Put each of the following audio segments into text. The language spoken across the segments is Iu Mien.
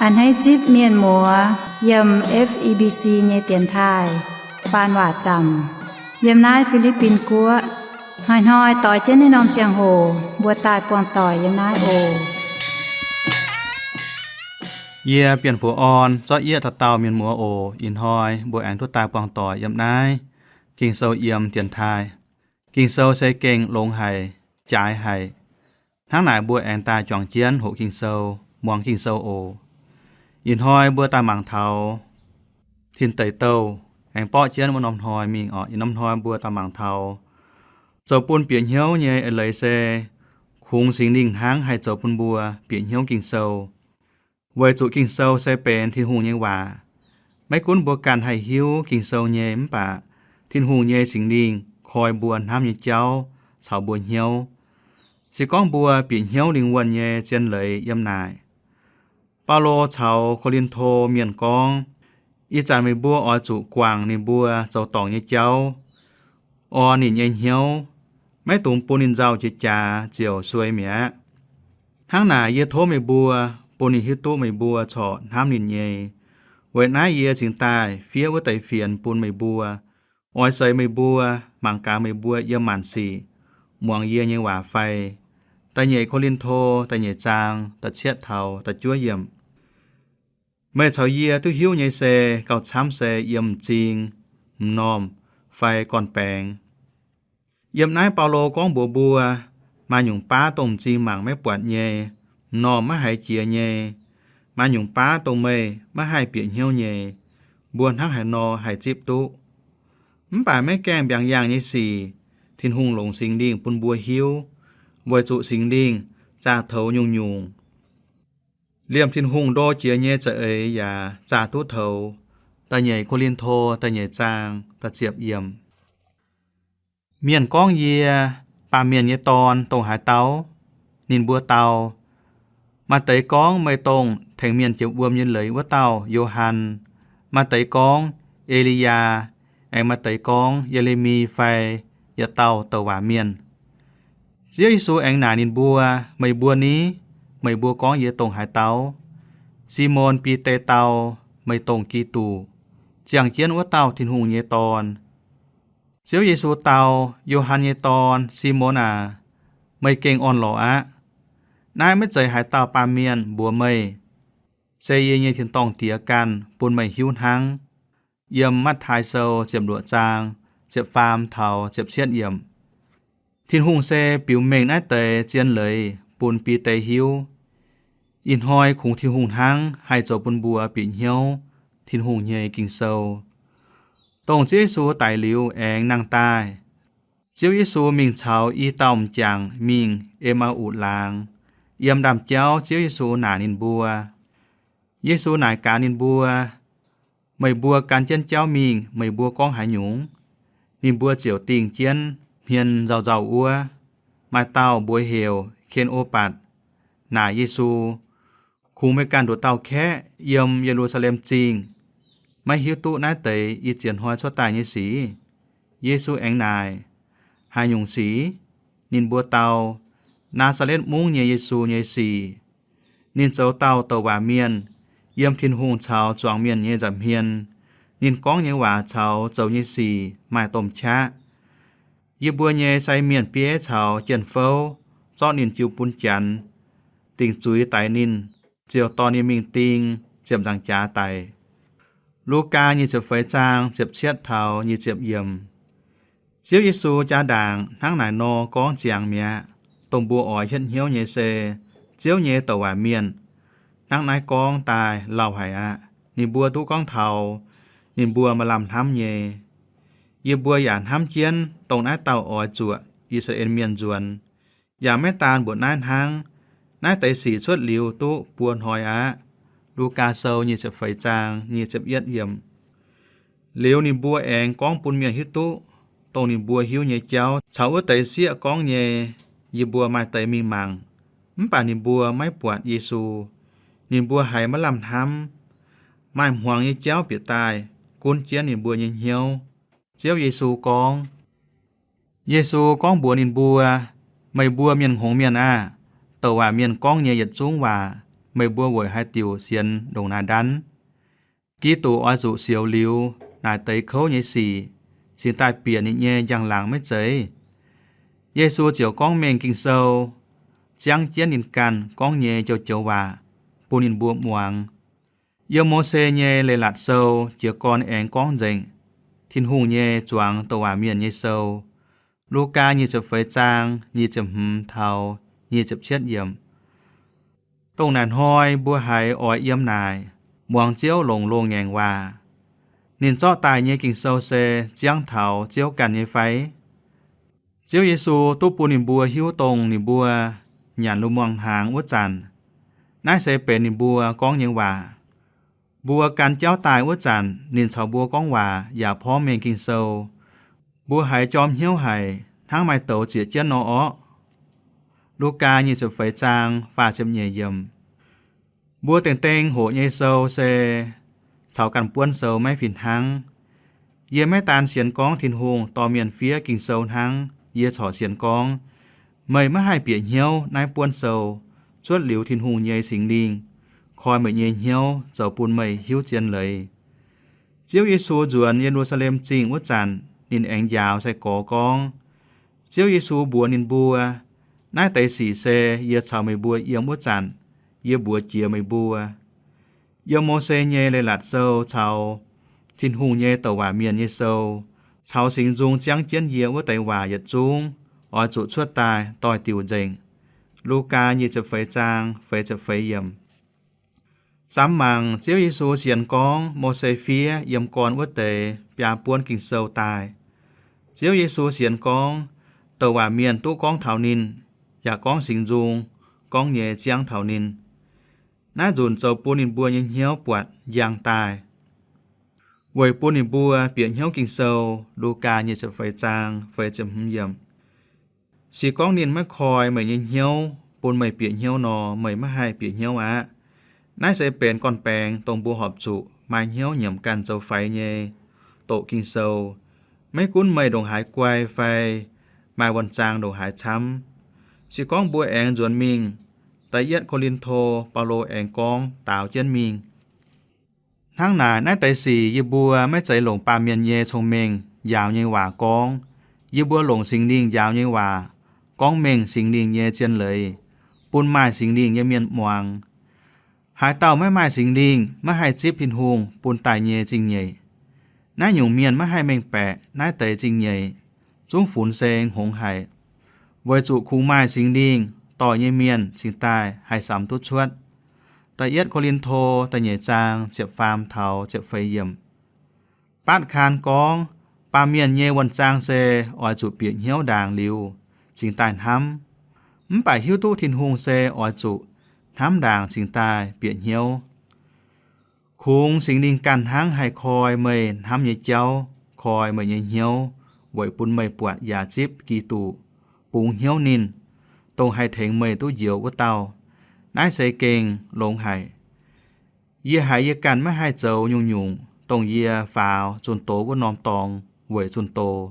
A'hneiv zipv mienh muoz yiem F E B C nyei dienx taaih faan waac zaamc yiem naaiv Fi^li^bin Guoqv. Hnoi-hnoi doix jienv naaiv norm ziangh hoc mbuo daaih buangh doic yiem naaiv oc. Yie Bienh Fuoz Orn zorqv yieqv dauh dauh mienh muoz oc. Ih hnoi mbuo aengx duqv daaih buangh doic yiem naaiv Ging-Sou yiem dienx taaih. Ging-Sou se gengh longx haic, jaaix haic. Hnangv naaic mbuo aengx daaih juangc jienv hoqc Ging-Sou, muangx Ging-Sou oc. Ih hnoi mbuo daaih mangc taux Tin Deic Douh, aengx borqv jienv wuov norm hnoi mingh oc. Ih norm hnoi mbuo daaih mangc taux zoux bun bieqc hnyouv nyei eix leiz se kungx Singx Lingh hnangv haih zoux bun mbuo bieqc hnyouv Ging-Sou. Weic zuqc Ging-Sou se benx Tin-Hungh nyei waac. Maiv gunv mbuo ganh haih hiuv Ging-Sou nyei mv baac Tin-Hungh nyei Singx Lingh koi mbuo hnamv nyei jauv caux mbuo hnyouv. Se gorngv mbuo bieqc hnyouv lingh wuonh nyei zien leiz yiem naaic. Baulo caux Ko^lin^to Mienh gorngv, ih zanc meih mbuo oix zuqc guangc ninh mbuo zoux dorngc nyei jauv, orn ninh nyei hnyouv, maiv dungx bun ninh nzauh jiex jaax ziouc suei mi'aqv. Hnangv naaic yie tov meih mbuo bun ninh hiuv duqv meih mbuo corc hnamv ninh nyei. Weic naaiv yie cingx daaih fiev wuov deix fienx bun meih mbuo, oix seix meih mbuo, mangc gaax meih mbuo yiem maanc sic muangx yie nyei waac fai. Da'nyeic Ko^lin^to da'nyeic zaang da'cietv taux da'juov yiemc. Meih caux yie duqv hiuv nyei se gauh camv se yiem m'zing, m'normh fai gorn-baengx. Yiem naaiv Baulo gorngv mbuox mbuo, maaih nyungc baav dongh m'zing mangc maiv buatc nyei, m'normh maiv haiz jiex nyei, maaih nyungc baav dongh meih maiv haih bieqc hnyouv nyei, mbuo hnangv haaix nor haih zipv duqv? Mv baac maiv gaengh mbiaangx yaangh nyei sic, Tin-Hungh longc Singx Lingh bun mbuo hiuv, weic zuqc Singx Lingh zaah toux nyungc-nyungc. Liemh Tin-Hungh ndo jiex nyei za'eix yaac zaah duqv toux. Da'nyeic Ko^lin^to da'nyeic zaang da'ziepc yiemc. Mienh gorngv yie, Baamh Mienh nyei Dorn, dongh haaix dauh? Ninh mbuo dau, maaih deix gorngv meih dongh tengx mienh jiex wuom nyei leiz wuov dauh Yo^han, maaih deix gorngv E^li^yaa, aengx maaih deix gorngv Ye^le^mi fai yietc dauh douc waac mienh. Ziouv Yesu aengx naaic ninh mbuo, Meih mbuo ni? Meih mbuo gorngv yie dongh haaix dauh? Simon Bide dau, Meih dongh Giduc, ziangh jienv wuov dauh Tin-Hungh nyei Dorn. Ziouv Yesu dau, Yo^han nyei dorn, Simon aac, meih gengh orn-lorqc aqv. Naaiv maiv zeiz haaix dauh baamh mienh mbuox meih, se yie nyei tin-dorngh Diex ganh bun meih hiuv hnangv. Yiem Matv^taai Sou ziepc luoqc zaang ziepc faam taux ziepc cietv yiemc. Tin-Hungh se biux mengh naaiv deix zien leiz bun Bide hiuv. Ih hnoi kungx Tin-Hungh hnangv haih zoux bun mbuo bieqc hnyouv Tin-Hungh nyei Ging-Sou. Dongh Ziouv Yesu daic liuz aengx nangh daaih, Ziouv Yesu mingh caux i dauh m'jangc mingh E^maa^utc Laangz. Yiem ndaamv-jauv Ziouv Yesu naaic ninh mbuo. Yesu naaic gaax ninh mbuo, Meih mbuo gan jienv jauv mingh, meih mbuo gorngv haaix nyungc? Ninh mbuo ziouc dingh jienv hmien nzauh nzauh wuov. Maaih dauh mbuox heuc Ken^o^batc naaic Yesu, Kungx meih ganh nduqc dauh kaeqv yiem Ye^lu^saa^lem Zingh, maiv hiuv duqv naaiv deix i ziex hnoi cuotv daaih nyei sic? Yesu aengx naaic, Haaix nyungc sic? Ninh mbuo dau, Naa^saa^letv Mungv nyei Yesu nyei sic. Ninh zoux dauh douc waac mienh, yiem Tin-Hungh caux zuangx mienh nyei nza'hmien. Ninh gorngv nyei waac caux zoux nyei sic maaih domh qaqv. Yie mbuo nyei sai mienh bieiv caux jien-fouv zorqv ninh jiu bun Janx, dingc zuiz daix ninh, ziouc dorh ninh mingh ding ziepc nzaangc jaax daic. Lugaa nyic ziepc feix zaang ziepc cietv taux nyic ziepc yiemc. Ziouv Yesu jaa-ndaangc hnangv naaic nor gorngv ziangx mi'aqv. Dongh mbuo oix hietv hnyouv nyei se Ziouv nyei douc waac mienh. Hnangv naaiv gorngv daaih lauh haic aqv. Ninh mbuo duqv gorngv taux ninh mbuo maaih lamh hnamv nyei. Yie mbuo yaac hnamv jienv dongh naaiv dauh oix zuoqc I^saa^laa^en Mienh nzuonx. Yaac maiv daan mbuoqc naaiv hnangv. Naaiv deix sic cuotv liuz duqv buo hnoi aqv. Lugaa Sou nyic ziepc feix zaang nyic ziepc yietv yiemc. Liuz ninh mbuo aengx gorngv bun mienh hiuv duqv dongh ninh mbuo hiuv nyei jauv caux wuov deix sieqv gorngv nyei. Yie mbuo maaih deix mingh mangc, mv baac ninh mbuo maiv buatc Yesu. Ninh mbuo haiz maiv lamh hnamv. Maaih hmuangx nyei jauv bieqc daaih gunv jienv ninh mbuo nyei hnyouv. Ziouv Yesu gorngv. Yesu gorngv mbuox ninh mbuo, Meih mbuo mienh hngongx mienh aah! Douc waac mienh gorngv nyei yietc zungv waac, meih mbuo weic haaix diuc sienx ndongc naaiv ndanv? Giduc oix zuqc sioux liuz naaic deix kouv nyei sic, cingx daaih bieqc ninh nyei njang-laangc maiv zeiz? Yesu ziouc gorngv mengh Ging-Sou, ziangv jienv ninh ganh gorngv nyei joux-joux waac bun ninh mbuo muangx. Yiem Mose nyei Leiz-Latc Sou jiez gorn aengx gorngv nzengc Tin-Hungh nyei zuangx douc waac mienh nyei sou. Lugaa nyic ziepc feix zaang nyic ziepc hmz taux nyic ziepc cietv yiemc. Dongh naaic hnoi mbuo haiz oix yiem naaic muangx Ziouv longc loz-ngaengc waac. Ninh zorqv daaih nyei Ging-Sou se ziangv taux Ziouv ganh nyei fai? Ziouv Yesu duqv bun ninh mbuo hiuv dongh ninh mbuo nyanc lu muangh hnaangx wuov zanc. Naaiv se benx ninh mbuo gorngv nyei waac. Mbuo gan jauv daaih wuov zanc, ninh caux mbuo gorngv waac yaac porv mengh Ging-Sou. Mbuo haiz jorm hnyouv haic, hnangv maaih douz zieqc jienv nor orqv. Lugaa nyic ziepc feix zaang faah ziepc nyeic yiemc. Mbuo dengh dengh hoqc nyei sou se caux ganh buonv sou maiv fih hnangv. Yie maiv daan sienx gorngv Tin-Hungh dorh mienh fiev Ging-Sou hnangv. Yie corc sienx gorngv meih maiv haih bieqc hnyouv naaiv buonv sou cuotv liuz Tin-Hungh nyei Singx Lingh koi meih nyei hnyouv zoux bun meih hiuv zien leiz. Ziouv Yesu nzuonx Ye^lu^saa^lem Zingh wuov zanc, ninh aengx njaaux sai-gorx gorngv, Ziouv Yesu mbuox ninh mbuo, naaiv deix sic se yie caux meih mbuo yiem wuov zanc, yie mbuox jiex meih mbuo. Yiem Mose nyei Leiz-Latc Sou caux Tin-Hungh nyei douc waac mienh nyei sou, caux singx nzung ziangv jienv yie wuov deix waac yietc zungv oix zuqc cuotv daaih doix-diuc nzengc. Lugaa nyic ziepc feix zaang feix ziepc feix yiemc. Samx mangc Ziouv Yesu sienx gorngv Mose fiev yiem gorn wuov deix biaa buonv Ging-Sou daaih. Ziouv Yesu sienx gorngv douc waac mienh duqv gorngv taux ninh, yaac gorngv singx nzung gorngv nyei ziangv taux ninh. Naaiv nzunc zoux bun ninh mbuo nyei hnyouv buatc njang daaih, weic bun ninh mbuo bieqc hnyouv Ging-Sou. Lugaa nyic ziepc feix zaang feix ziepc hmz yiemc. Se gorngv ninh maiv koi meih nyei hnyouv bun meih bieqc hnyouv nor, meih maiv haih bieqc hnyouv aqv. Naaiv se benx gorn-baengx dongh mbuo horpc zuqc maaih hnyouv nyiemc ganh zoux faix nyei doqc Ging-Sou. Maiv gunv meih ndongc haaix guai fai maaih wuonh zaang ndongc haaix camv, se gorngv mbuo aengx nzuonx mingh, Da'yietv Ko^lin^to, Baulo aengx gorngv daaux jienv mingh. Hnangv naaic, naaiv deix sic yie mbuo maiv zeiz longc baamh mienh nyei cong-mengh njaaux nyei waac gorngv. Yie mbuo longc Singx Lingh njaaux nyei waac gorngv mengh Singx Lingh nyei zien leiz bun maaih Singx Lingh nyei mienh muangx. Haaix dauh maiv maaih Singx Lingh maiv haih zipv Tin-Hungh bun daaih nyei zingh nyeic. Naaiv nyungc mienh maiv haih mengh baeqc naaiv deix zingh nyeic zungv funx se hngongx haic, weic zuqc kungx maaih Singx Lingh dorh nyei mienh cingx daaih haih samx duqv cuotv. Da'yietv Ko^lin^to da'nyeic zaang ziepc faam taux ziepc feix yiemc. Batv Kaan gorngv, baamh mienh nyei wuonh zaang se oix zuqc bieqc hnyouv ndaangc liuz cingx daaih hnamv. Mv baac hiuv duqv Tin-Hungh se oix zuqc hnamv ndaangc cingx daaih bieqc hnyouv. Kungx Singx Lingh ganh hnangv haih koi meih hnamv nyei jauv, koi meih nyei hnyouv, weic bun meih buatc yaac zipv Giduc, bungx hnyouv ninh, dongh haih tengx meih duqv njoux wuov dauh. Naaiv se gengh longx haic. Yie haiz yie ganh maiv haih zoux nyungc-nyungc dongh yie faaux zunh doz wuov norm dorngx weic zunh doz,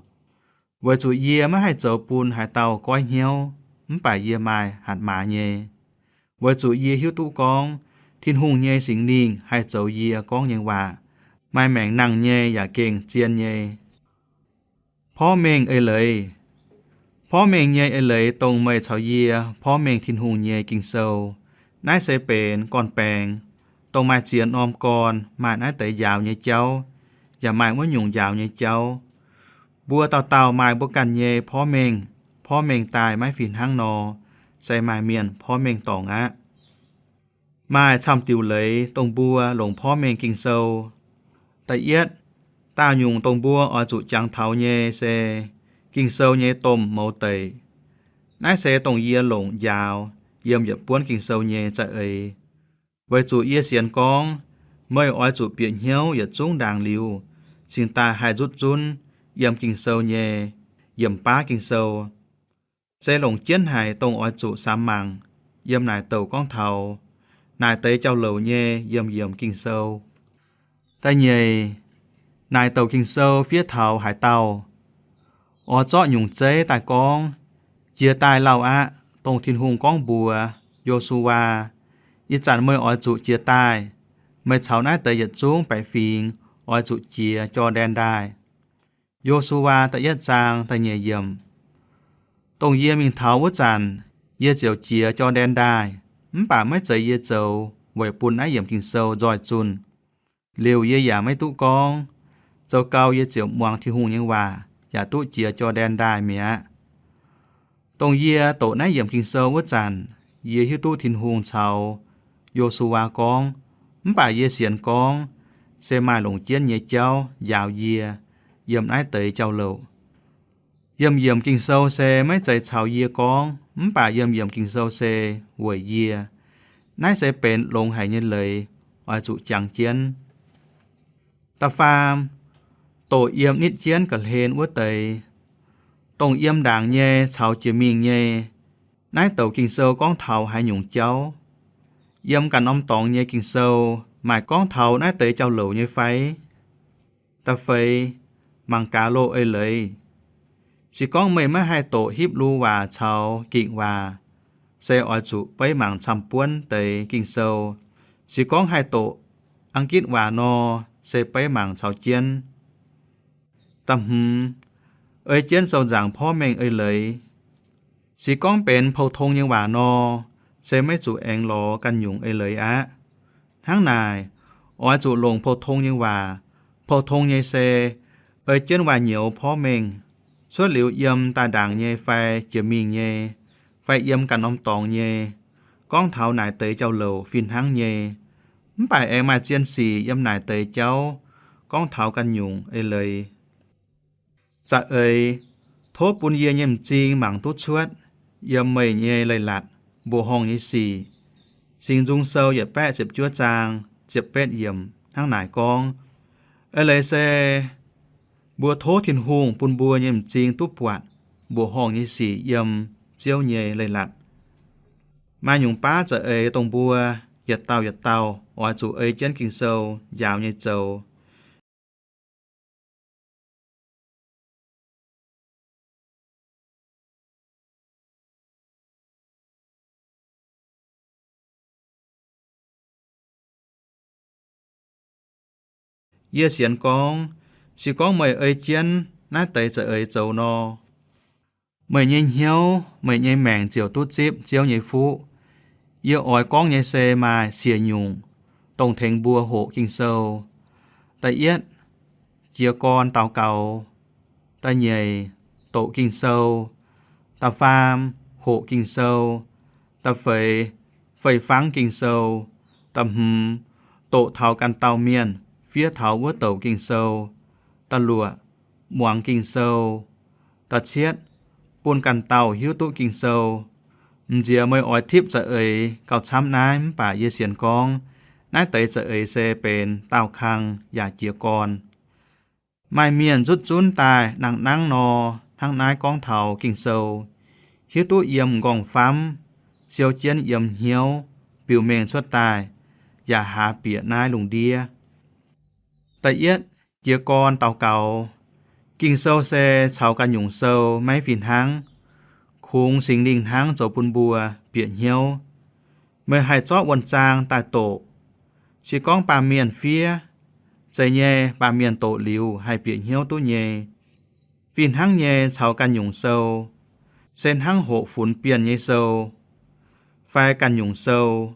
weic zuqc yie maiv haih zoux bun haaix dauh goiv hnyouv, mv baac yie maaih hatc maaz nyei. Weic zuqc yie hiuv duqv gorngv Tin-Hungh nyei Singx Lingh haih zoux yie gorngv nyei waac maaih maengc nangh nyei yaac gengh zien nyei. Porv mengh eix leiz. Porv mengh nyei eix leiz dongh meih caux yie porv mengh Tin-Hungh nyei Ging-Sou. Naaiv se benx gorn-baengx, dongh maaih ziex norm gorn maaih naaiv deix njaaux nyei jauv, yaac maaih wuov nyungc njaaux nyei jauv. Mbuo dauh dauh maaih mbuo ganh nyei porv mengh. Porv mengh daaih maiv fih hnangv nor, se maaih mienh porv mengh dorngc aqv. Maaih camv diuc leiz dongh mbuo longc porv mengh Ging-Sou. Da'yietv, daauh nyungc dongh mbuo oix zuqc jangx taux nyei se Ging-Sou nyei domh mouz deic. Naaiv se dongh yie longc njaaux yiem yietc buonv Ging-Sou nyei za'eix, weic zuqc yie sienx gorngv meih oix zuqc bieqc hnyouv yietc zungv ndaangc liuz, cingx daaih haih nzutv zunv yiem Ging-Sou nyei yiemc baav Ging-Sou. Se longc jienv haic dongh oix zuqc samx mangc yiem naaic douc gorngv taux naaic deix jauv-louc nyei yiemc-yiemc Ging-Sou. Da'nyeic, naaic douc Ging-Sou fiev taux haaix dauh? Oix zorqv nyungc zeiv daaih gorngv, jiex daaih lauh aqv, dongh Tin-Hungh gorngv mbuox Yo^su^waa, Ih zanc meih oix zuqc jiez daaih. Meih caux naaiv deix yietc zungv baeqc fingx oix zuqc jiex Jor^ndaen Ndaaih. Yo^su^waa da'yietv zaang da'nyeic yiemc. Dongh yie mingh taux wuov zanc, yie ziouc jiex Jor^ndaen Ndaaih, mv baac maiv zeiz yie zoux weic bun naaiv yiemc Ging-Sou nzoih zunh. Liuz yie yaac maiv duqv gorngv. Zoux gau yie ziouc muangx Tin-Hungh nyei waac yaac duqv jiex Jor^ndaen Ndaaih mi'aqv. Dongh yie doqc naaiv yiemc Ging-Sou wuov zanc, yie hiuv duqv Tin-Hungh caux Yo^su^waa gorngv, mv baac yie sienx gorngv se maaih longc jienv nyei jauv njaaux yie yiem naaiv deix jauv-louc. Yiem yiemc Ging-Sou se maiv zeiz caux yie gorngv, mv baac yiem yiemc Ging-Sou se weic yie. Naaiv se benx longx haic nyei leiz, oix zuqc jangx jienv. Da'faam, doqc yiem nitv jienv ga'hlen wuov deix. Dongh yiem ndaangc nyei caux jiex mingh nyei, naaiv douc Ging-Sou gorngv taux haaix nyungc jauv? Yiem ganh norm dorngx nyei Ging-Sou maaih gorngv taux naaiv deix jauv-louc nyei fai? Da'feix, mangc gaax loz-eix leiz. Se gorngv meih maiv haih doqc Hipv^lu waac caux Ging-Waac, se oix zuqc beiv mangc camv-buonv deix Ging-Sou. Se gorngv haih doqc Ang^gitv waac nor, se beiv mangc caux jienv. Da'hmz, ei jienv sou nzaangc porv mengh eix leiz. Se gorngv benx pou-tong nyei waac nor, se maiv zuqc aengx lorz ganh nyungc eix leiz aqv. Hnangv naaic, oix zuqc longc pou-tong nyei waac. Pou-tong nyei se ei jienv waac-nyouz porv mengh, cuotv liuz yiem daaih ndaangc nyei fai jiex mingh nyei, fai yiem ganh norm dorngx nyei, gorngv taux naaic deix jauv-louc fih hnangv nyei. Mv baac aengx maaih zien sic yiem naaic deix jauv gorngv taux ganh nyungc eix leiz. Za'eix, tov bun yie nyei m'zing mangc duqv cuotv yiem meih nyei leiz-latc mbuoqc horngh nyei sic. Singx Nzung Sou yietc baeqv ziepc juov zaang ziepc betv yiemc hnangv naaic gorngv. Eix leiz se mbuo tov Tin-Hungh bun mbuo nyei m'zing duqv buatc mbuoqc horngh nyei sic yiem Ziouv nyei leiz-latc. Maaih nyungc baav za'eix dongh mbuo yietc dauh yietc dauh oix zuqc ei jienv Ging-Sou njaaux nyei zoux. Yie sienx gorngv, se gorngv meih ei jienv naaiv deix za'eix zoux nor, meih nyei hnyouv, meih nyei maengc ziouc duqv zipv Ziouv nyei fuqv. Yie oix gorngv nyei se maaih siec nyungc dongh tengx mbuo hoqc Ging-Sou. Da'yietv, jiez gorn daux gaux. Da'nyeic, doqc Ging-Sou. Da'faam, hoqc Ging-Sou. Da'feix, fei-fangv Ging-Sou. Da'hmz, doqc taux ganh dauh mienh fiev taux wuov douc Ging-Sou. Da'luoqc, muangx Ging-Sou. Da'cietv, bun ganh dauh hiuv duqv Ging-Sou. M'nziex meih oix tipv za'eix gauh camv naaiv, mv baac yie sienx gorngv naaiv deix za'eix se benx daauh kang yaac jiez gorn. Maaih mienh nzutv zunv daaih nangh nangv nor, hnangv naaiv gorngv taux Ging-Sou, hiuv duqv yiem m'nqorngv-famv, siou jienv yiem hnyouv, biux mengh cuotv daaih, yaac haaz bieqc naaiv lungh ndiev. Da'yietv, jiez gorn daux gaux. Ging-Sou se caux ganh nyungc sou maiv fih hnangv. Kungx Singx Lingh hnangv zoux bun mbuo bieqc hnyouv. Meih haih zorqv wuonh zaang daaih doqc. Se gorngv baamh mienh fiev, zeiz nyei baamh mienh doqc liuz haih bieqc hnyouv duqv nyei. Fih hnangv nyei caux ganh nyungc sou, se hnangv hoqc funx bienh nyei sou fai ganh nyungc sou,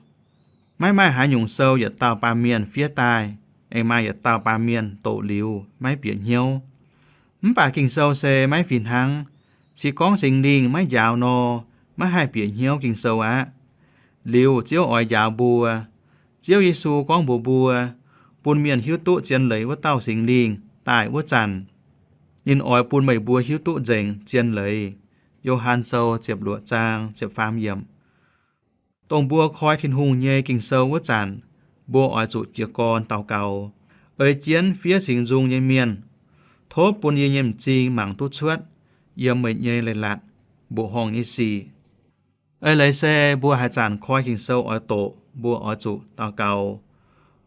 maiv maaih haaix nyungc sou yietc dauh baamh mienh fiev daaih, aengx maaih yietc dauh baamh mienh doqc liuz maiv bieqc hnyouv. Mv baac Ging-Sou se maiv fih hnangv. Se gorngv Singx Lingh maiv njaaux nor, maiv haih bieqc hnyouv Ging-Sou aqv. Liuz Ziouv oix njaaux mbuo. Ziouv Yesu gorngv mbuox mbuo, bun mienh hiuv duqv zien leiz wuov dauh Singx Lingh daaih wuov zanc, ninh oix bun meih mbuo hiuv duqv nzengc zien leiz. Yo^han Sou ziepc luoqc zaang ziepc faam yiemc. Dongh mbuo koi Tin-Hungh nyei Ging-Sou wuov zanc, mbuo oix zuqc jiez gorn daux gaux, ei jienv fiev Singx Nzung nyei mienh, tov bun yie nyei m'zing mangc duqv cuotv yiem meih nyei leiz-latc mbuoqc horngh nyei sic. Eix leiz se mbuo haaix zanc koi Ging-Sou oix doqc, mbuo oix zuqc daux gaux,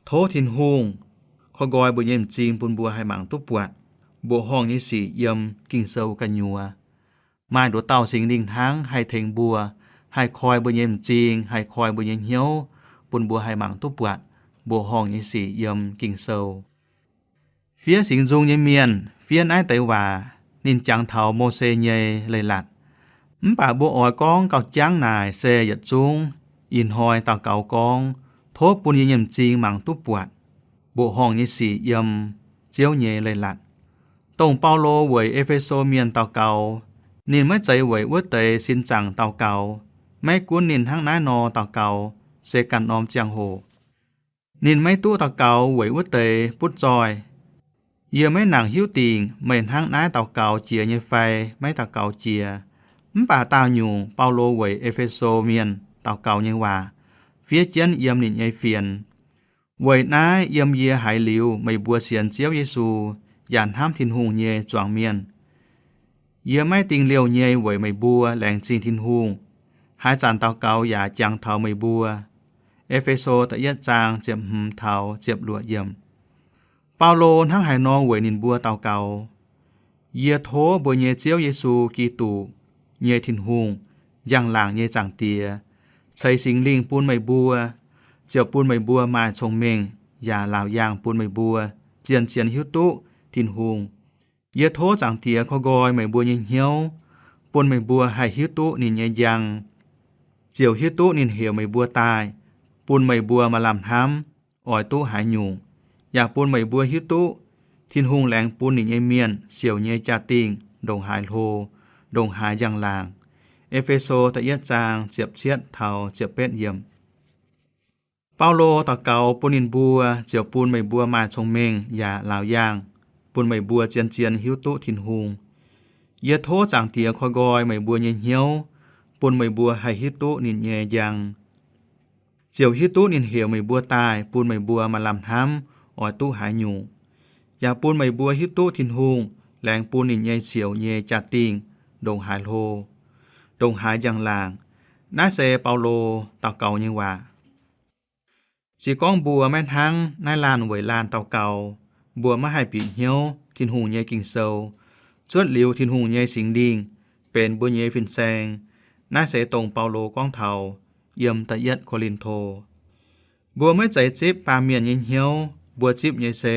tov Tin-Hungh koi nqoi mbuo nyei m'zing bun mbuo haih mangc duqv buatc mbuoqc horngh nyei sic yiem Ging-Sou gu'nyuoz. Maaih nduqc dauh Singx Lingh hnangv haih tengx mbuo, haih koi mbuo nyei m'zing, haih koi mbuo nyei hnyouv, bun mbuo haih mangc duqv buatc mbuoqc horngh nyei sic yiem Ging-Sou. Fiev singx nzung nyei mienh fiev naaiv deix waac, ninh jangx taux Mose nyei leiz-latc. Mv baac mbuo oix gorngv gauh jangv naaic se yietc zungv ih hnoi daux gaux gorngv, tov bun yie nyei m'zing mangc duqv buatc mbuoqc horngh nyei sic yiem Ziouv nyei leiz-latc. Dongh Baulo weic E^fe^so Mienh daux gaux, ninh maiv zeiz weic wuov deix sin zaangc daux gaux. Maiv gunv ninh hnangv naaiv nor daux gaux, se ganh norm ziangh hoc ninh maiv duqv daux gaux weic wuov deix butv zoih. Yie maiv nangc hiuv dingc meih hnangv naaiv daux gaux jiex nyei fai maiv daux gaux jiex. Mv baac daauh nyungc Baulo weic E^fe^so Mienh daux gaux nyei waac fiev jienv yiem ninh nyei fienx. Weic naaiv yiem yie haiz liuz meih mbuo sienx Ziouv Yesu yaac hnamv Tin-Hungh nyei zuangx mienh, yie maiv dingh liouh nyei weic meih mbuo laengz zingh Tin-Hungh, haaix zanc daux gaux yaac jangx taux meih mbuo. E^fe^so da'yietv zaang ziepc hmz taux ziepc luoqc yiemc. Baulo hnangv haaix nor weic ninh mbuo daux gaux? Yie tov mbuo nyei Ziouv Yesu Giduc nyei Tin-Hungh, njang-laangc nyei Zaangc Diex, ceix Singx Lingh bun meih mbuo, ziouc bun meih mbuo maaih cong-mengh yaac laauc yaangh bun meih mbuo zien-zien hiuv duqv Tin-Hungh. Yie tov Zaangc Diex koi nqoi meih mbuo nyei hnyouv, bun meih mbuo haih hiuv duqv ninh nyei njang, ziouc hiuv duqv ninh heuc meih mbuo daaih, bun meih mbuo maaih lamh hnamv oix duqv haaix nyungc, yaac bun meih mbuo hiuv duqv Tin-Hungh laengz bun ninh nyei mienh siouc nyei jaa-dingh ndongc haaix hlo, ndongc haaix njang-laangc. E^fe^so da'yietv zaang ziepc cietv taux ziepc betv yiemc. Baulo daux gaux bun ninh mbuo ziouc bun meih mbuo maaih cong-mengh yaac laauc yaangh, bun meih mbuo zien-zien hiuv duqv Tin-Hungh. Yie tov Zaangc Diex koi nqoi meih mbuo nyei hnyouv, bun meih mbuo haih hiuv duqv ninh nyei njang, ziouc hiuv duqv ninh heuc meih mbuo daaih bun meih mbuo maaih lamh hnamv oix duqv haaix nyungc, yaac bun meih mbuo hiuv duqv Tin-Hungh laengz bun ninh nyei siouc nyei jaa-dingh ndongc haaix hlo, ndongc haaix njang-laangc. Naaiv se Baulo daux gaux nyei waac. Se gorngv mbuo maiv hnangv naaiv laanh weic laanh daux gaux, mbuo maiv haih bieqc hnyouv Tin-Hungh nyei Ging-Sou, cuotv liuz Tin-Hungh nyei Singx Lingh benx mbuo nyei fin-saeng. Naaiv se dongh Baulo gorngv taux yiem da'yietv Ko^lin^to. Mbuo maiv zeiz zipv baamh mienh nyei hnyouv, mbuo zipv nyei se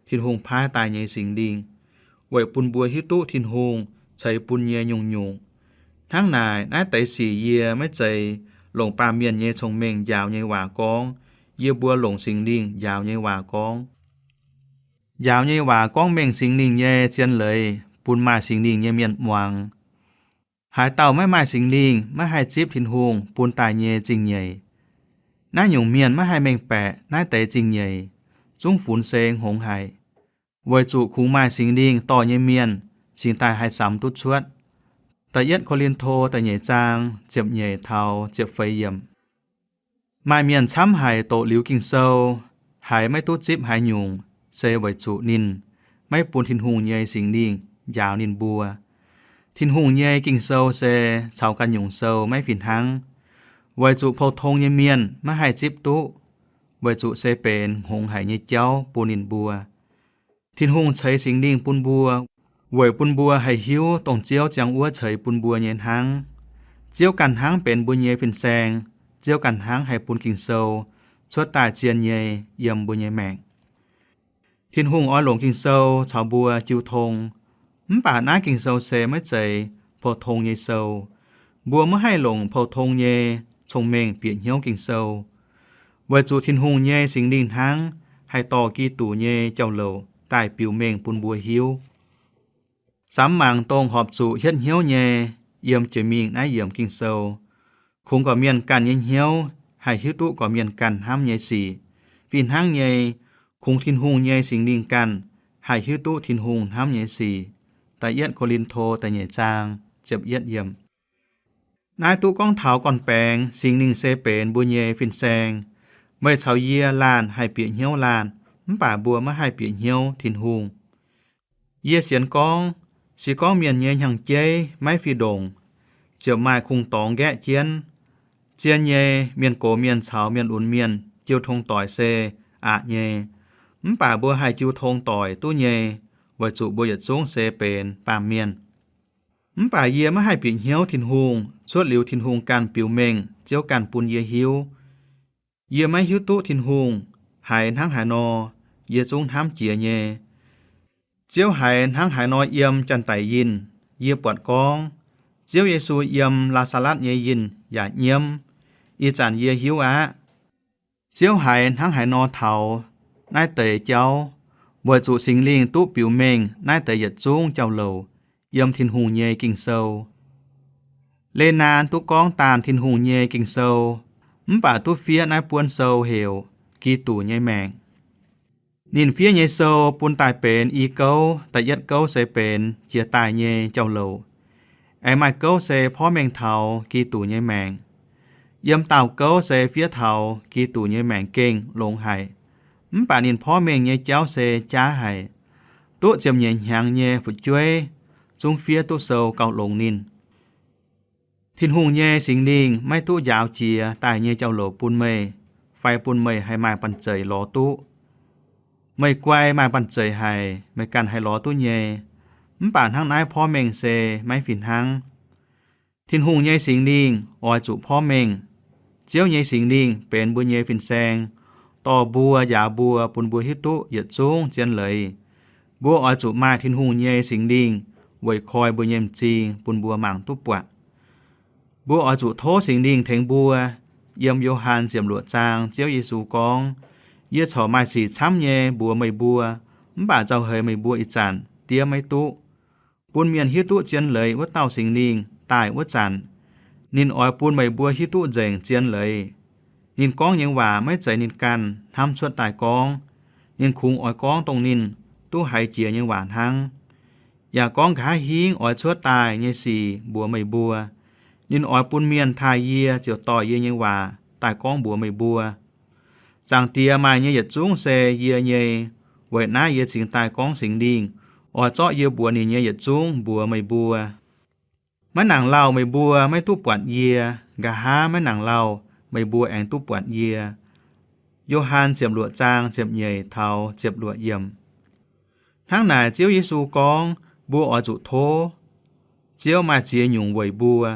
Tin-Hungh paaiv daaih nyei Singx Lingh, weic bun mbuo hiuv duqv Tin-Hungh ceix bun nyei nyungc-nyungc. Hnangv naaic, naaiv deix sic yie maiv zeiz longc baamh mienh nyei cong-mengh njaaux nyei waac gorngv. Yie mbuo longc Singx Lingh njaaux nyei waac gorngv. Njaaux nyei waac gorngv mengh Singx Lingh nyei zien leiz bun maaih Singx Lingh nyei mienh muangx. Haaix dauh maiv maaih Singx Lingh maiv haih zipv Tin-Hungh bun daaih nyei zingh nyeic. Naaiv nyungc mienh maiv haih mengh baeqc naaiv deix zingh nyeic, zungv funx se hngongx haic. Weic zuqc kungx maaih Singx Lingh dorh nyei mienh cingx daaih haih samx duqv cuotv. Da'yietv Ko^lin^to da'nyeic zaang ziepc nyeic taux ziepc feix yiemc. Maaih mienh camv haic doqc liuz Ging-Sou, haiz maiv duqv zipv haaix nyungc, se weic zuqc ninh maiv bun Tin-Hungh nyei Singx Lingh njaaux ninh mbuo. Tin-Hungh nyei Ging-Sou se caux ganh nyungc sou maiv fih hnangv, weic zuqc pou-tong nyei mienh maiv haih zipv duqv, weic zuqc se benx hngongx haic nyei jauv bun ninh mbuo. Tin-Hungh ceix Singx Lingh bun mbuo, weic bun mbuo haih hiuv dongh Ziouv ziangh wuov ceix bun mbuo nyei hnangv. Ziouv ganh hnangv benx mbuo nyei fin-saeng. Ziouv ganh hnangv haih bun Ging-Sou cuotv daaih zien nyei yiem mbuo nyei maengc. Tin-Hungh oix longc Ging-Sou caux mbuo jiu tong. Mv baac naaiv Ging-Sou se maiv zeiz pou-tong nyei sou. Mbuo maiv haih longc pou-tong nyei cong-mengh bieqc hnyouv Ging-Sou, weic zuqc Tin-Hungh nyei Singx Lingh hnangv haih dorh Giduc nyei jauv-louc daaih biux mengh bun mbuo hiuv. Samx mangc dongh horpc zuqc hietv hnyouv nyei yiem jiex mingh naaiv yiemc Ging-Sou. Kungx gorqv-mienh ganh nyei hnyouv haih hiuv duqv gorqv-mienh ganh hnamv nyei sic. Fih hnangv nyei, kungx Tin-Hungh nyei Singx Lingh ganh haih hiuv duqv Tin-Hungh hnamv nyei sic. Da'yietv Ko^lin^to da'nyeic zaang ziepc yietv yiemc. Naaiv duqv gorngv taux gorn-baengx. Singx Lingh se benx mbuo nyei fin-saeng, meih caux yie laanh haih bieqc hnyouv laanh, mv baac mbuo maiv haih bieqc hnyouv Tin-Hungh. Yie sienx gorngv, se gorngv mienh nyei hnyangx-jeiv maiv fih ndongc, ziouc maaih kungx dorngx nqaeqv jienv. Zien nyei, mienh gox mienh caux mienh lunx mienh jiu tong doic se aqc nyei, mv baac mbuo haih jiu tong doic duqv nyei, weic zuqc mbuo yietc zungv se benx baamh mienh. Mv baac yie maiv haih bieqc hnyouv Tin-Hungh cuotv liuz Tin-Hungh ganh biux mengh, Ziouv ganh bun yie hiuv. Yie maiv hiuv duqv Tin-Hungh haiz hnangv haaix nor, yie zungv hnamv jiex nyei. Ziouv haiz hnangv haaix nor yiem Janx-Daic Yinh, yie buatc gorngv, Ziouv Yesu yiem Laa^saa^latv nyei yinh yaac nyiemv. Ih zanc yie hiuv aqv. Ziouv haiz hnangv haaix nor taux naaiv deix jauv, weic zuqc Singx Lingh duqv biux mengh naaiv deix yietc zungv jauv-louc yiem Tin-Hungh nyei Ging-Sou. Lehnaan duqv gorngv daanh Tin-Hungh nyei Ging-Sou, mv baac duqv fiev naaiv buonv sou heuc Giduc nyei Maengc. Ninh fiev nyei sou bun daaih benx i gouv. Da'yietv gouv se benx jiex daaih nyei jauv-louc. Aengx maaih gouv se porv mengh taux Giduc nyei maengc. Yiem daauh gouv se fiev taux Giduc nyei maengc gengh longx haic, mv baac ninh porv mengh nyei jauv se jaav haic. Duqv ziepc nyeic hnyangx nyei fu'jueiv zungv fiev duqv sou gauh longx ninh. Tin-Hungh nyei Singx Lingh maiv duqv njaaux jiex daaih nyei jauv-louc bun meih, fai bun meih haih maaih banh zeic lorz duqv. Meih guai maaih banh zeic haic, meih ganh haih lorz duqv nyei. Mv baac hnangv naaiv porv mengh se maiv fih hnangv. Tin-Hungh nyei Singx Lingh oix zuqc porv mengh. Ziouv nyei Singx Lingh benx mbuo nyei fin-saeng, dorh mbuo, njaaux mbuo, bun mbuo hiuv duqv yietc zungv zien leiz. Mbuo oix zuqc maaih Tin-Hungh nyei Singx Lingh weic koi mbuo nyei m'zing bun mbuo mangc duqv buatc. Mbuo oix zuqc tov Singx Lingh tengx mbuo. Yiem Yo^han ziepc luoqc zaang Ziouv Yesu gorngv, Yie corc maaih sic camv nyei mbuox meih mbuo, mv baac nzauh heix meih mbuo ih zanc diev maiv duqv. Bun mienh hiuv duqv zien leiz wuov dauh Singx Lingh daaih wuov zanc, ninh oix bun meih mbuo hiuv duqv nzengc zien leiz. Ninh gorngv nyei waac maiv zeiz ninh ganh hnamv cuotv daaih gorngv. Ninh kungx oix gorngv dongh ninh duqv haiz jiex nyei waac hnangv, yaac gorngv nqa'haav hingv oix cuotv daaih nyei sic mbuox meih mbuo. Ninh oix bun mienh taaih yie ziouc dorh yie nyei waac daaih gorngv mbuox meih mbuo. Zaangc Diex maaih nyei yietc zungv se yie nyei. Weic naaiv yie cingx daaih gorngv Singx Lingh oix zorqv yie mbuox ninh nyei yietc zungv mbuox meih mbuo. Maiv nangc lauh meih mbuo maiv duqv buatc yie, nqa'haav maiv nangc lauh meih mbuo aengx duqv buatc yie. Yo^han ziepc luoqc zaang ziepc nyeic taux ziepc luoqc yiemc. Hnangv naaic Ziouv Yesu gorngv, mbuo oix zuqc tov. Ziouv maaih ziex nyungc weic mbuo.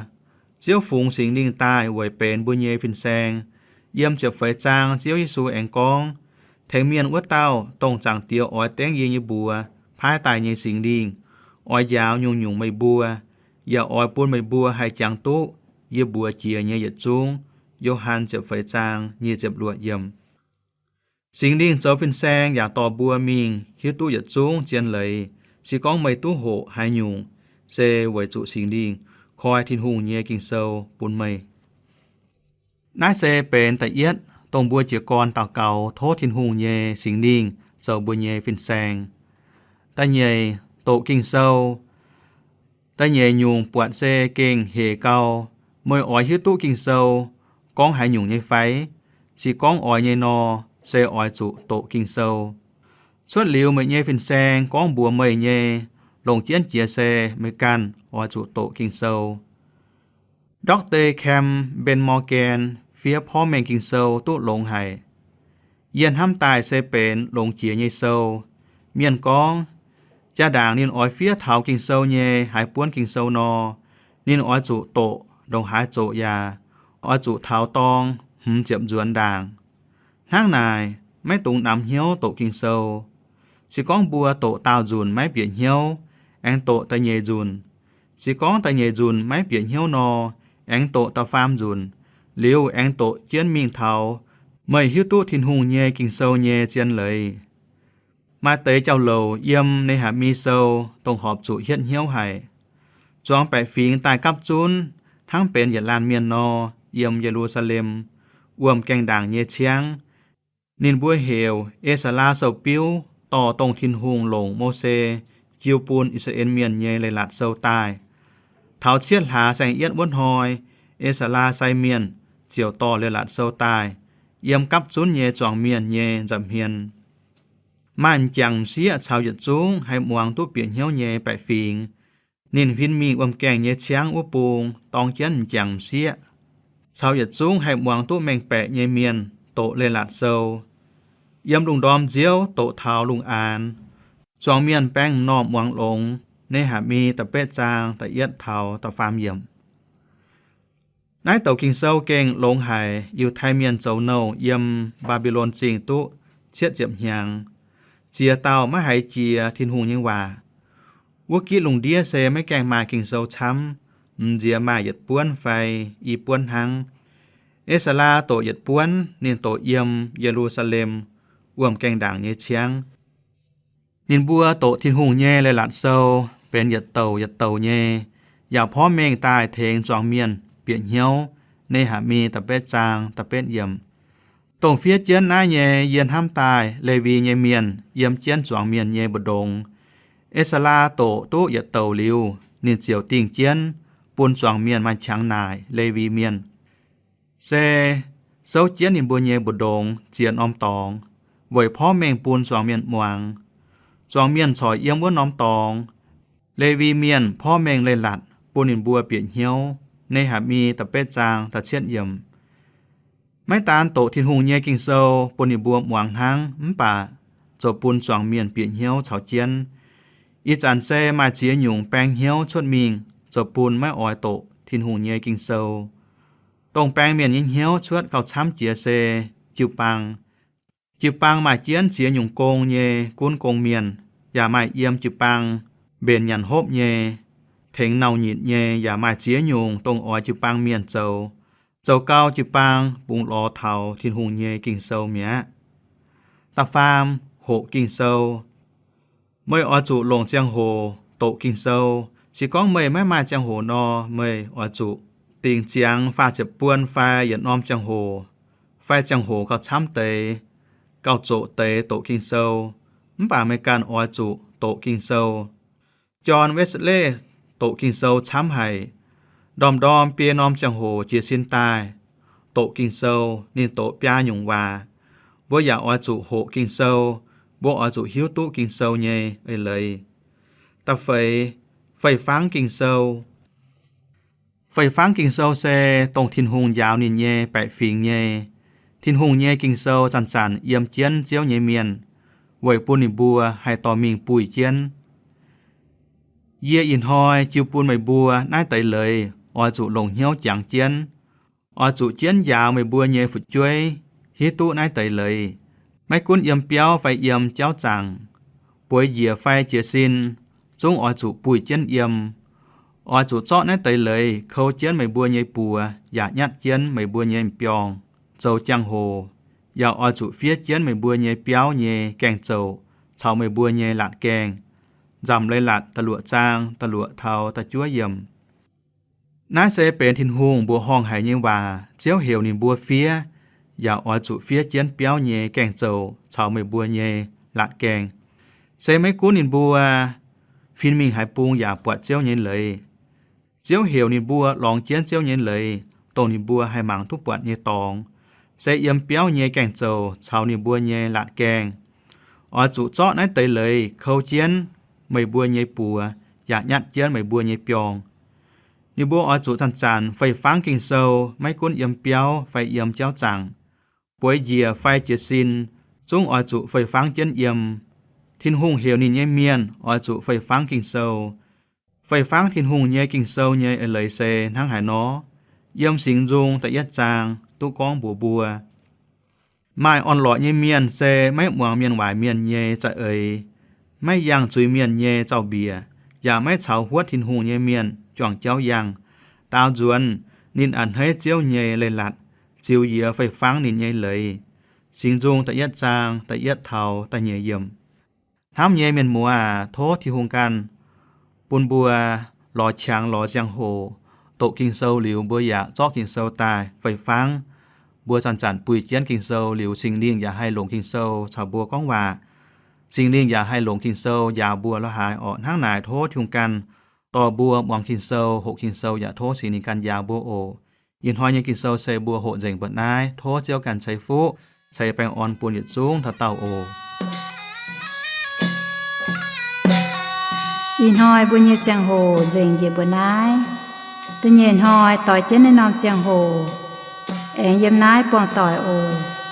Ziouv fungx Singx Lingh daaih weic benx mbuo nyei fin-saeng. Yiem ziepc feix zaang Ziouv Yesu aengx gorngv, tengx mienh wuov dauh, dongh Zaangc Diex oix dengv yie nyei mbuox paaiv daaih nyei Singx Lingh, oix njaaux nyungc-nyungc meih mbuo, yaac oix bun meih mbuo haih jangx duqv yie mbuox jiex nyei yietc zungv. Yo^han ziepc feix zaang nyic ziepc luoqc yiemc. Singx Lingh zoux fin-saeng yaac dorh mbuo mingh hiuv duqv yietc zungv zien leiz. Se gorngv meih duqv hoqc haaix nyungc, se weic zuqc Singx Lingh koi Tin-Hungh nyei Ging-Sou bun meih. Naaiv se benx da'yietv dongh mbuo jiez gorn daux gaux tov Tin-Hungh nyei Singx Lingh zoux mbuo nyei fin-saeng. Da'nyeic, doqc Ging-Sou. Da'nyeic nyungc buatc se gengh hec gau. Meih oix hiuv duqv Ging-Sou gorngv haaix nyungc nyei fai? Se gorngv oix nyei nor, se oix zuqc doqc Ging-Sou. Cuotv liuz meih nyei fin-saeng gorngv mbuox meih nyei, longc jienv jiex se meih ganh oix zuqc doqc Ging-Sou. Doctor Campbell Morgan fiev porv mengh Ging-Sou duqv longx haic. Yie hnamv daaih se benx longx jiex nyei sou. Mienh gorngv, jaa-ndaangc ninh oix fiev taux Ging-Sou nyei haaix buonv Ging-Sou nor, ninh oix zuqc doqc ndongc haaix zoqc yaac oix zuqc taux dorng hmz ziepc nzuonx ndaangc. Hnangv naaic, maiv dungx namx hnyouv doqc Ging-Sou. Se gorngv mbuo doqc daauh nzunc maiv bieqc hnyouv, aengx doqc da'nyeic nzunc. Se gorngv da'nyeic nzunc maiv bieqc hnyouv nor, aengx doqc da'faam nzunc, liuz aengx doqc jienv mingh taux meih hiuv duqv Tin-Hungh nyei Ging-Sou nyei zien leiz. Maaih deix jauv-louc yiem Ne^haa^mi Sou dongh horpc zuqc hietv hnyouv haic. Zuangx baeqc fingx daaih gapv zunv hnangv benx yietc laanh mienh nor, yiem Ye^lu^saa^lem wuom gaengh ndaangc nyei ciangv. Ninh mbuo heuc E^saa^laa Sou-biuv dorh dongh Tin-Hungh longc Mose jiu bun I^saa^laa^en Mienh nyei Leiz-Latc Sou daaih. Taux cietv hlaax saeng-yietv wuov hnoi, E^saa^laa sai mienh ziouc dorh Leiz-Latc Sou daaih yiem gapv zunv nyei zuangx mienh nyei nza'hmien. Maaih m'jangc m'sieqv caux yietc zungv haih muangx duqv bieqc hnyouv nyei baeqc fingx. Ninh huin mingh wuom gaengh nyei ciangv wuov bung dorng jienv m'jangc m'sieqv caux yietc zungv haih muangx duqv mengh baeqc nyei mienh doqc Leiz-Latc Sou. Yiem lungh ndorm nziouv doqc taux lungh aanx, zuangx mienh baeng m'normh muangx longx. Ne^haa^mi da'betv zaang da'yietv taux da'faam yiemc. Naaiv douc Ging-Sou gengh longx haic. Yiutai Mienh zoux nouh yiem Mbaa^mbi^lon Zingh duqv cietv ziepc hnyangx, ziex dauh maiv haiz jiex Tin-Hungh nyei waac. Wuov gitv lungh ndiev se maiv gaengh maaih Ging-Sou camv, m'nziex maaih yietc buonv fai i buonv hnangv. E^saa^laa doqc yietc buonv, ninh doqc yiem Ye^lu^saa^lem wuom gaengh ndaangc nyei ciangv. Ninh mbuo doqc Tin-Hungh nyei Leiz-Latc Sou benx yietc douc yietc douc nyei, yaac porv mengh daaih tengx zuangx mienh bieqc hnyouv. Ne^haa^mi da'betv zaang da'betv yiemc. Dongh fiev jienv naaiv nyei yie hnamv daaih Lewi nyei mienh yiem jienv zuangx mienh nyei mbu'ndongx. E^saa^laa doqc duqv yietc douc liuz, ninh ziouc dingh jienv bun zuangx mienh maaih qangx naaic Lewi Mienh, se souv jienv ninh mbuo nyei mbu'ndongx ziex norm dorngx, weic porv mengh bun zuangx mienh muangx. Zuangx mienh corc yiem wuov norm dorngx. Lewi Mienh porv mengh leiz-latc bun ninh mbuo bieqc hnyouv. Ne^haa^mi da'betv zaang da'cietv yiemc. Maiv daan doqc Tin-Hungh nyei Ging-Sou bun ninh mbuo muangx hnangv, mv baac zoux bun zuangx mienh bieqc hnyouv caux jienv. Ih zanc se maaih ziex nyungc baeng hnyouv cuotv mingh zoux bun maiv oix doqc Tin-Hungh nyei Ging-Sou. Dongh baeng mienh nyei hnyouv cuotv gauh camv jiex se jiu-baang. Jiu-baang maaih jienv ziex nyungc gong nyei gunv gong mienh, yaac maaih yiem jiu-baang mbenc nyanc hopv nyei, tengx nauc nyitc nyei, yaac maaih ziex nyungc dongh oix jiu-baang mienh zoux, zoux gau jiu-baang bungx lorz taux Tin-Hungh nyei Ging-Sou mi'aqv. Da'faam, hoqc Ging-Sou. Meih oix zuqc longc ziangh hoc doqc Ging-Sou. Se gorngv meih maiv maaih ziangh hoc nor, meih oix zuqc dingc ziangx faah ziepc buon fai yietc norm ziangh hoc, fai ziangh hoc gauh camv deix, gauh zoqc deix doqc Ging-Sou. Mv baac meih ganh oix zuqc doqc Ging-Sou. John Wesley doqc Ging-Sou camv haic. Ndorm-ndorm biei norm ziangh hoc jiez sin daaih doqc Ging-Sou, ninh doqc biaa nyungc waac. Mbuo yaac oix zuqc hoqc Ging-Sou. Mbuo oix zuqc hiuv duqv Ging-Sou nyei eix-leiz. Da'feix, fei-fangv Ging-Sou. Fei-fangv Ging-Sou se dongh Tin-Hungh njaaux ninh nyei baeqc fingx nyei. Tin-Hungh nyei Ging-Sou zanc-zanc yiem jienv Ziouv nyei mienh, weic bun ninh mbuo haih dorh mingh buih jienv. Yie ih hnoi jiu bun meih mbuo naaiv deix leiz oix zuqc longc hnyouv jangx jienv. Oix zuqc jienv njaaux meih mbuo nyei fu'jueiv hiuv duqv naaiv deix leiz. Maiv gunv yiem biauv fai yiem jauv zaangc, bueix njiec fai jiez sin, zungv oix zuqc buih jienv yiem. Oix zuqc zorqv naaiv deix leiz kou jienv meih mbuo nyei buoz yaac nyatv jienv meih mbuo nyei m'biorngh. Zoux jangx-hoc yaac oix zuqc fiev jienv meih mbuo nyei biauv nyei gaeng-zoux caux meih mbuo nyei laatc gaengh. Nzamc Leiz-Latc da'luoqc zaang da'luoqc taux da'juov yiemc. Naaiv se benx Tin-Hungh mbuoqc horngh haic nyei waac. Ziouv heuc ninh mbuo fiev, yaac oix zuqc fiev jienv biauv nyei gaeng-zoux caux meih mbuo nyei laatc gaengh. Se maiv gunv ninh mbuo fin-mingh haaix bung yaac buatc Ziouv nyei leiz. Ziouv heuc ninh mbuo lorngx jienv Ziouv nyei leiz, dongh ninh mbuo haih mangc duqv buatc nyei dorngx, se yiem biauv nyei gaeng-zoux caux ninh mbuo nyei laatc gaengh. Oix zuqc zorqv naaiv deix leiz kou jienv meih mbuo nyei buoz yaac nyatv jienv meih mbuo nyei biorngh. Ninh mbuo oix zuqc zanc-zanc fei-fangv Ging-Sou, maiv gunv yiem biauv fai yiem jauv zaangc, bueix njiec fai jiez sin, zungv oix zuqc fei-fangv jienv yiem. Tin-Hungh heuc ninh nyei mienh oix zuqc fei-fangv Ging-Sou. Fei-fangv Tin-Hungh nyei Ging-Sou nyei eix-leiz se hnangv haaix nor? Yiem Singx Nzung da'yietv zaang duqv gorngv mbuox mbuo, maaih orn-lorqc nyei mienh se maiv muangx mienh waaic mienh nyei za'eix, maiv yangh zuiz-mienh nyei zaux-mbiec, yaac maiv caux huotv Tin-Hungh nyei mienh juangc jauv yangh. Daaux nzuonx, ninh a'hneiv Ziouv nyei leiz-latc, ziux yie fei-fangv ninh nyei leiz. Singx Nzung da'yietv zaang da'yietv taux da'nyeic yiemc. Hnamv nyei mienh muoz aac, tov Tin-Hungh ganh bun mbuo lorz qangx lorz ziangh hoc doqc Ging-Sou liuz, mbuo yaac zorqv Ging-Sou daaih fei-fangv. Mbuo zanc-zanc buih jienv Ging-Sou liuz, Singx Lingh yaac haih longc Ging-Sou caux mbuo gorngv waac. Singx Lingh yaac haih longc Ging-Sou njaaux mbuo la'haaix orqc. Hnangv naaic tov Tin-Hungh ganh dorh mbuo muangx Ging-Sou, hoqc Ging-Sou, yaac tov Singx Lingh ganh njaaux mbuo oc. Ih hnoi nyei Ging-Sou se mbuo hoqc nzengc mbuo naaiv. Tov Ziouv ganh ceix fuqv ceix baengh orn bun yietc zungv dauh dauh oc. Ih hnoi mbuo nyei ziangh hoc nzengc njiec mbuo naaiv. Da'nyeic hnoi doix jienv naaiv norm ziangh hoc, aengx yiem naaiv buangh doic oc.